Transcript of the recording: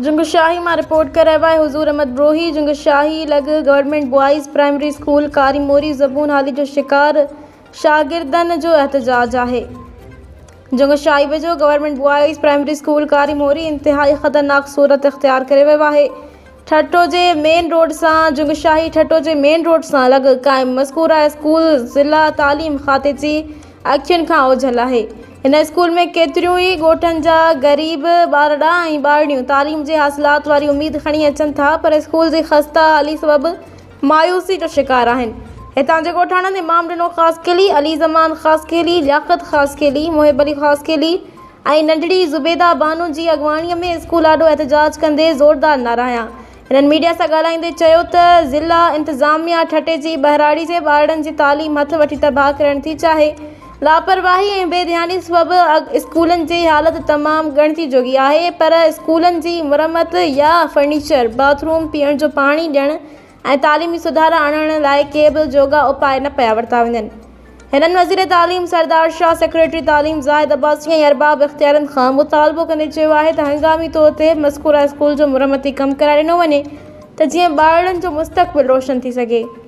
جنگشاهي مان رپورٽ ڪري رهيو آهي حضور احمد بروهي جنگشاهي لڳ گورنمينٽ بوائز پرائمري اسڪول ڪاري موري زبون حالي جو شڪار شاگردن جو احتجاج آهي جنگشاهي ويجهو گورنمينٽ بوائز پرائمري اسڪول ڪاري موري انتهائي خطرناڪ صورت اختيار ڪري ويو آهي ٺٽو جي مين روڊ سان جنگشاهي ٺٽو جي مين روڊ سان لڳ قائم مذڪوره اسڪول ضلع تعليم کاتي جي اکين کان اوجهل آهي. هن اسڪول ۾ ڪيتريون ئي ڳوٺن جا غريب ٻارڙا ۽ ٻارڙيون تعليم جي حاصلات واري اميد کڻي اچن ٿا پر اسڪول جي خسته حالي سبب مايوسي جو شڪار آهن. هتان جي ڳوٺاڻن امام ڏنو خاصخيلي، علي زمان خاصخيلي، لياقت خاصخيلي، محب علي خاصخيلي ۽ ننڍڙي زبيده بانو جي اڳواڻي ۾ اسڪول آڏو احتجاج ڪندي زوردار نعرا هنيا. هنن ميڊيا سان ڳالهائيندي چيو ته ضلع انتظاميا ٺٽي جي ٻهراڙي جي ٻارڙن جي تعليم هٿ وٺي تباهه ڪرڻ ٿي چاهي، لاپرواهي ۽ بي ڌياني سبب اسڪولن جي حالت تمام ڳڻتي جوڳي آهي پر اسڪولن جي مرمت يا فرنيچر، باٿ روم، پيئڻ جو پاڻي ڏيڻ ۽ تعليمي سڌارا آڻڻ لاء ڪي به جوڳا اپاء نه پيا ورتا وڃن. هنن وزير تعليم سردار شاهه، سيڪريٽري تعليم زاهد عباسي ۽ ارباب اختيارين کان مطالبو ڪندي چيو آهي ته هنگامي طور تي مذڪوره اسڪول جو مرمتي ڪم ڪرائي ڏنو وڃي ته جيئن ٻارڙن جو مستقبل روشن ٿي سگهي.